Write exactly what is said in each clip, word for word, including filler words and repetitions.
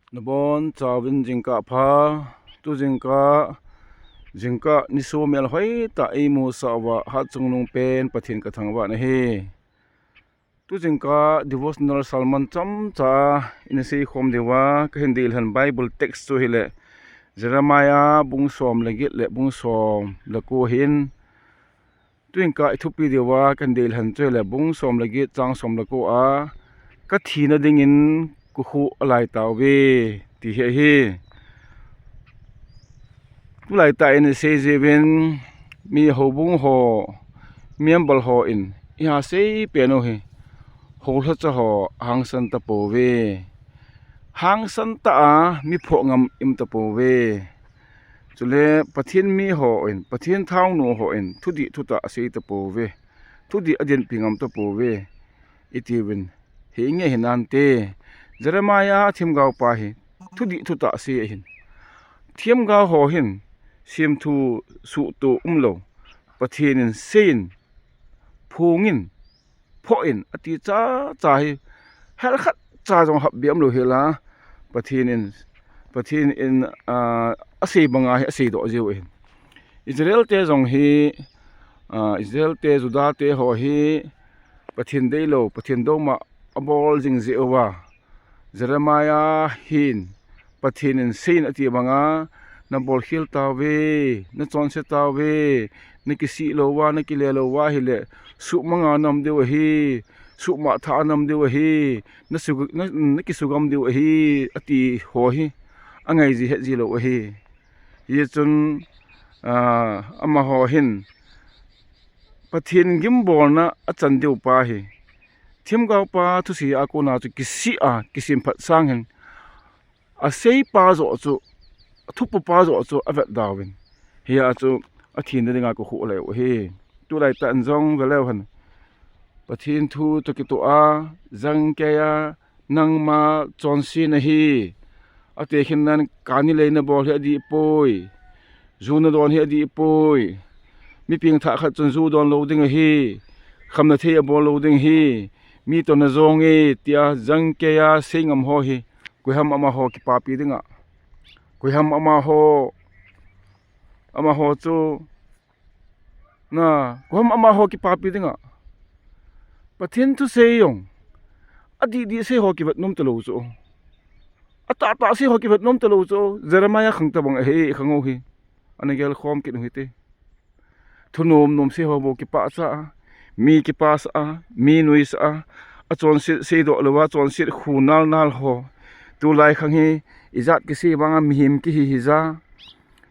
Nabon chauvin jingkah pha. Tu jingkah, jingkah niso melhoi tah eimusah uva hatchungnung pen Pathen kathangvah nahi. Tu jingkah devotional sermon chomcha inasei khom diuva kahin deilhen Bible text chu hileh Jeremiah bung som le get le bung som le ko ahin. Tu jingkah ithupi diuva kahin deilhen chu hileh bung som le get chang som le ko a, kathina dingin kakhuh alaitauve, ti hi ahi. Tulaitah in isei jiuvin, mi houbung ho, member hon, iha sei pen u hi, houlhacha ho hangsan tapouve. Hangsan tah a mi phoh ngam um tapouve. Chule Pathen mi hon, Pathen thaonu hon, thudih thutah asei tapouve. Thudih adinpi ngam tapouve. Itiuvin, hi nge hinante. Jeremiah themgaopa hi, thudih thutah asei ahin. Themgao ho hin, semthu suhtoh umlou. Pathen in seiyin, phongin, phoh in, ati chacha hi, hel khatcha jong hapbe umlou hela. Pathen in, Pathen in, ah, asei banga hi aseidoh jiu ahin. Israel te jong hi, ah, Israel te, Juda te ho hi, Pathen deilou, Pathen douma abol jing jeh uva. Jeremiah hin, Pathen in seiyin ati banga, nabolkhel tauve, nachonse tauve, nakisih louva, nakile louva hileh, suhmanga nam diu ahi, suhmangthah nam diu ahi, nasu-, na, nakisugam diu ahi, ati ho hi, angai ji het ji lou ahi. Hichun, ah, amaho hin, Pathen gimbolna achan diu pa hi, themgaopa thusei a kona chu kisih a, kisemphat sang hin, aseipa joh chu, athupupa joh chu avetdauvin. Hia chu athina dinga kakhuh alai u ahi. Tulaitah in jong veleu hen. Pathen thu toh kitoh a, jangkeiya, nangma chonse nahi. Atekhin nan kani lei nabol hi adihpoi. Ju nadon hi adihpoi. Mi pengthah khat chun ju donlou ding ahi. Khamna thei abol lou ding ahi. Mi toh najonge, tia jangkeiya seingam ho hi. Koiham amaho kipapi dinga. Koiham amaho, amaho chu, na, koiham amaho kipapi dinga. Pathen thusei jong, adih dih sei ho kivet nom talou chu. Atah tah sei ho kivet nom talou chu. Jeremiah khang tabang ahi, khang u hi. Ana gelkhom kit u hite. Thunom nom sei ho bou kipahcha a, mi kipasah a, mi nuisah a, achonset seidoh louva, chonset khu nal nal ho. Tulai khang hi, ijat kisei vanga mihem kihi hija.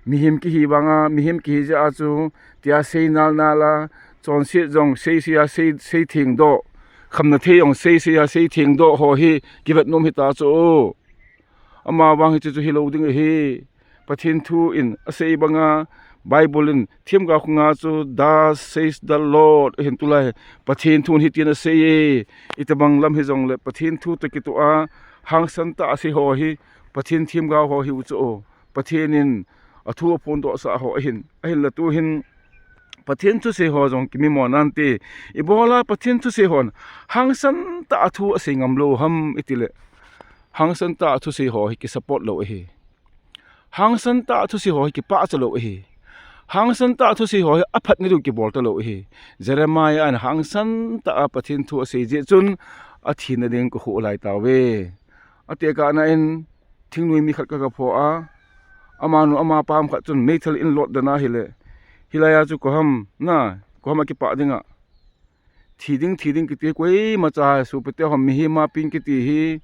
Mihem kihi vanga, mihem kihi jeh a chu, tia sei nal nal a, chonset jong sei sei a, sei, sei thengdoh. Khamna thei jong sei sei a, sei thengdoh ho hi, kivet nom hita chu. Amavang hiche chu hilou ding ahi. Pathen thu in asei banga, Bible in themgao khanga chu, Thus says the Lord, ahin tulai. Pathen thu in hitin asei e. Itobang lam hijongle, Pathen thu toh kitoh a, hangsan tah a sei ho hi, Pathen themgao ho hiu chu. Pathen in athu aphondohsah ho ahin, ahinla tuhin, Pathen thusei ho jong kimimo nante. Ibola Pathen thusei hon hangsan tah a thu asei ngam lou ham itile, hangsan tah a thusei ho hi kisupport lou ahi. Hangsan tah a thusei ho hi kipahcha lou ahi. Hangsan tah a thusei ho hi aphatna diu kibol talou ahi. Jeremiah in hangsan tah a Pathen thu asei jeh chun athina ding kakhuh alai tauve. Atekahna in thingnoi mi khat kagaphoh a, amanu amapa ham khat chun meithal in lotdoh na hile, hilai a chu koiham, na, koiham akipah dinga. Thi ding, thi ding kiti, koimacha sopite ho mihem a peng kiti hi,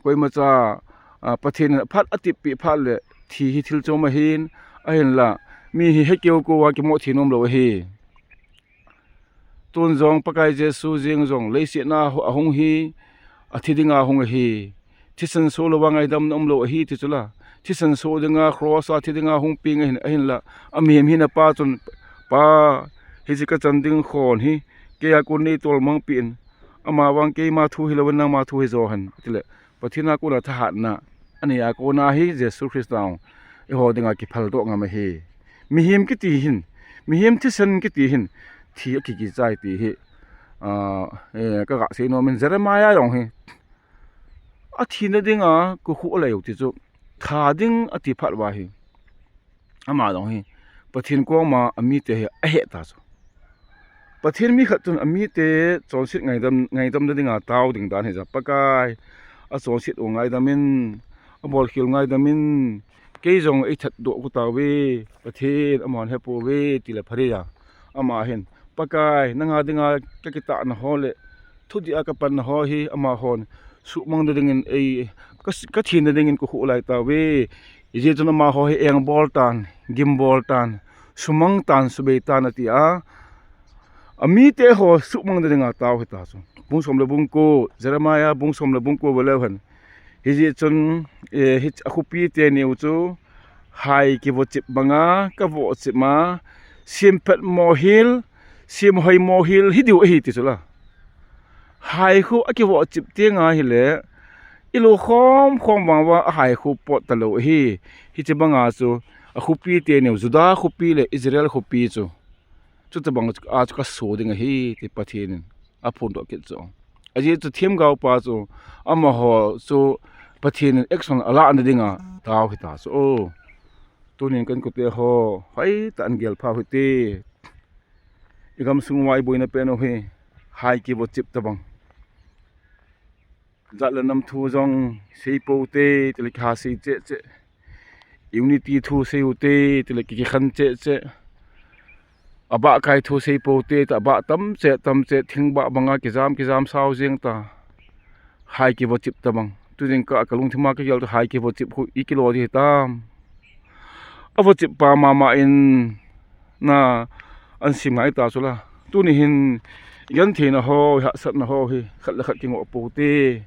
koimacha, a, Pathen in aphat atepeh phat le, thi hi thil chom ahin, ahinla, mi hi hekeu keuva kimoh thei nom lou ahi. Tun jong Pakai Jesu jeng jong leiset a ahung hi, athi dinga ahung ahi. Thisan so louva ngaidamna umlou ahi ti chula. Thisan so dinga cross a thi dinga hung peng ahin, ahinla. Amihem hina pa chun, Pa, hiche kachan ding khon hi, keia kon neitolmang peh in. Amavang keima thu hilouvin nangma thu hijo hen, tile. Pathen a kona thahatna anei a kona hi Jesu Christa eiho dinga kiphaldoh ngam ahi. Mihem kiti hin, mihem thisan kiti hin, thi akikichai ti hi, ah, eh, kaga sei nom in Jeremiah jong hi, athina dinga kokhuh alai u ti chu, tha ding ati phat uva hi, ama jong hi Pathen koma amite hi ahet ta chu. Pathen mi khat chun amite chonset ngaidam, ngaidamna dinga tao ding dan hi ja, Pakai, achonset u ngaidam in, abolkhel u ngaidam in, kei jong eithat doh kit tauve, Pathen, amahon hepouve, tile phat hi ja. Ama hin, Pakai, nanga dinga kakitahna ho le thudih a kapanna ho hi amahon suhmang dingin ei, ka, kathina dingin kokhuh alai tauve. Hijeh chun amaho hi engbol tan, gimbol tan, sumang tan, subei tan ati a, amite ho suhmang dinga tao hita chu. Bung som le bung ko, Jeremiah bung som le bung ko ve leu hen. Hijeh chun, eh, hi, akhopi teni u chu hai kivochip banga kavochip ma, semphat mohil, semhoi mohil hidiu ahi ti chu la. Hai khu akivochip tenga hile, ilu khom khom vang uva ahai khu pot talou ahi. Hiche banga chu akhopi teni u, Judah khopi le Israel khopi chu, chuti bang a chu kaso ding ahi, ti Pathen in aphondoh kit chu. Ajeh chu themgaopa chu, amaho chu Pathen in action alahna dinga tao hita chu. O, tunin ka inkote ho, hoitah in gel phau hite. Igamsung uva iboina pen u hi hai kivochip tobang. Jat le nam thu jong seipou te, tile kihasei cheh cheh. Unity thu sei u te, tile kikhen cheh cheh. Abahkai thu seipou te, ta abah tam cheh, tam cheh, thingbah banga kijam, kijam sao jeng ta. Hai kivochip tobang. Tujingkah kalungthima kagel chu hai kivochip khu ikilo ding hitam. Avochip pa mama in na ahin sem ngai ta chu la. Tuni hin igentheina ho, ihahsatna ho hi khat le khat kingoh pou te.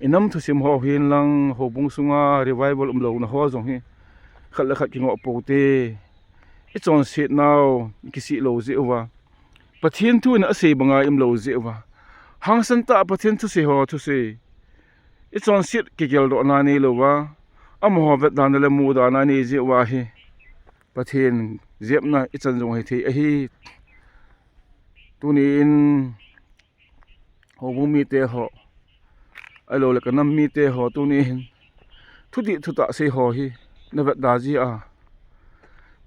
Inam thusim ho hin lang, houbung sunga revival umlouna ho jong hi khat le khat kingoh pou te. Ichonset nau kisih lou jeh uva, Pathen thu in asei banga ium lou jeh uva, hangsan tah a Pathen thusei ho thusei, ichonset kigeldohna neilouva, amaho vetdana le mudana nei jeh uva hi Pathen jepna ichan jong hithei ahi. Tuni in houbung mite ho, ahilou le kanam mite ho, tuni hin thudih thutah sei ho hi navetda jeh a,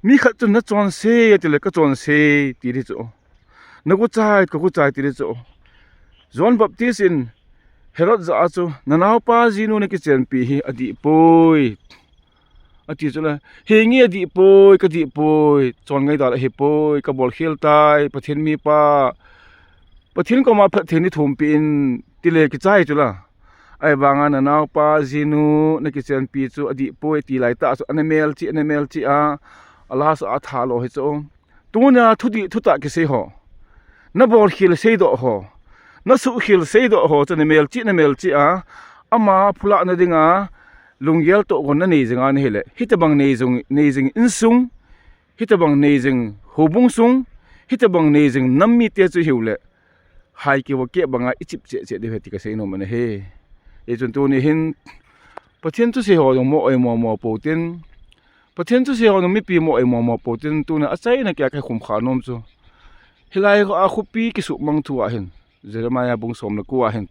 mi khat chun nachonsei atile kachonsei ti ding chu, naguchai kaguchai ti ding chu, John Baptist in Herod jah a chu, nanaopa jinu nakichenpi hi adihpoi, ati chu la, henge adihpoi, kadihpoi, chon ngaidal ahipoi, kabolkhel tai, Pathen mipa, Pathen koma phatthei neithumpi in, tile kichai chu la. Ahivanga nanaopa jinu nakichenpi chu adihpoi ti laitah chu, ana melchih, ana melchih a, alhasah a athat lou hi chu. Tuna thudih thutah kisei ho, nabolkhel seidoh ho, nasuhkhel seidoh ho chu namelchih, namelchih a, ama phulahna dinga lunggel tohgon nanei jing a nahile, hitobang nei jing, nei jing insung, hitobang nei jing houbung sung, hitobang nei jing nam mite chu hiule, hai kivo keh banga ichip cheh cheh diu ahi ti kasei nom ahi. Hichun tuni hin Pathen thusei ho jong mo oimo mo pou tin, Pathen thusei ho jong mipi mo oimo mo pou tin, tuna achaina keiya kakhum kha nom chu, hilai a khopi kisuhmang thu a hin, Jeremiah bung som le ko a hin,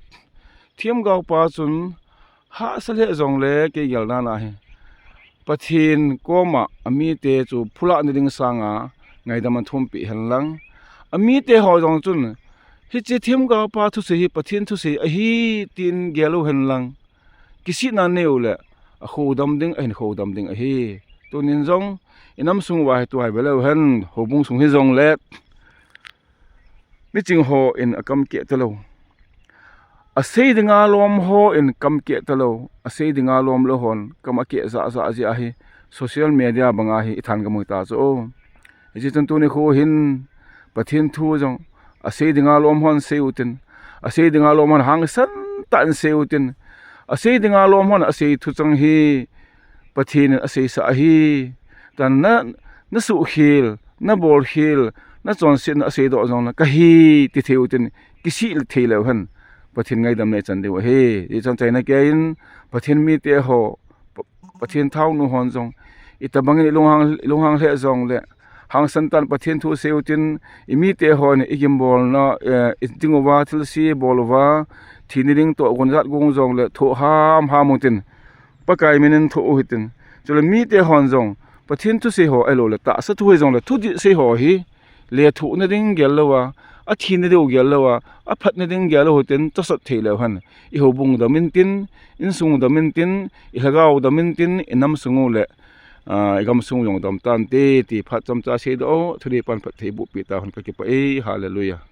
themgaopa chun hahsa lheh jongle kei gelna a hi, Pathen koma amite chu phulahna ding sanga ngaidam athum peh hen lang, amite ho jong chun hiche themgaopa thusei hi Pathen thusei ahi tin gel u hen lang, kisihna nei u le akhoudam ding, ahin khoudam ding ahi. Tunin jong inam sung uva hi tua hi ve leu hen, houbung sung hijongle miching hon akam keh talou, asei dinga lom hon kam keh talou, asei dinga lom lou hon kam akeh jah jah jeh a hi social media banga hi ithan kamu ta chu. Hichun tuni kho hin Pathen thu jong asei dinga lom hon sei utin, asei dinga lom hon hangsan tah in sei utin, asei dinga lom hon asei thuchang hi Pathen in aseisah ahi. Tuna nasuhkhel, nabolkhel, nachonsetna aseidoh jong le kahi ti thei utin, kisih thei leu hen Pathen ngaidamna ichan diu ahi. Hichun achaina keiya in Pathen mite ho, Pa-, Pathen thaonu hon jong itobang in ilunghang, ilunghang lheh jongle, hangsan tah in Pathen thu sei utin, imite hon igimbolna, eh, iding uva, thilse bol uva, thina ding toh gon jat gong jongle thoh hamham u tin, Pakai min in thoh u hitin. Chule mite hon jong Pathen thusei ho ahiloule tahsa thu hijongle thudih sei ho hi lethuhna ding gel louva, athina diu gel louva, aphatna ding gel lou hitin chasat thei leu hen, ihoubung dam intin, insung dam intin, ilhagao dam intin, inam sung u le igamsung jong dam tante ti phat chomcha seidoh u, thudih pan phatthei bohpeh tauhen, kakipah e. Hallelujah.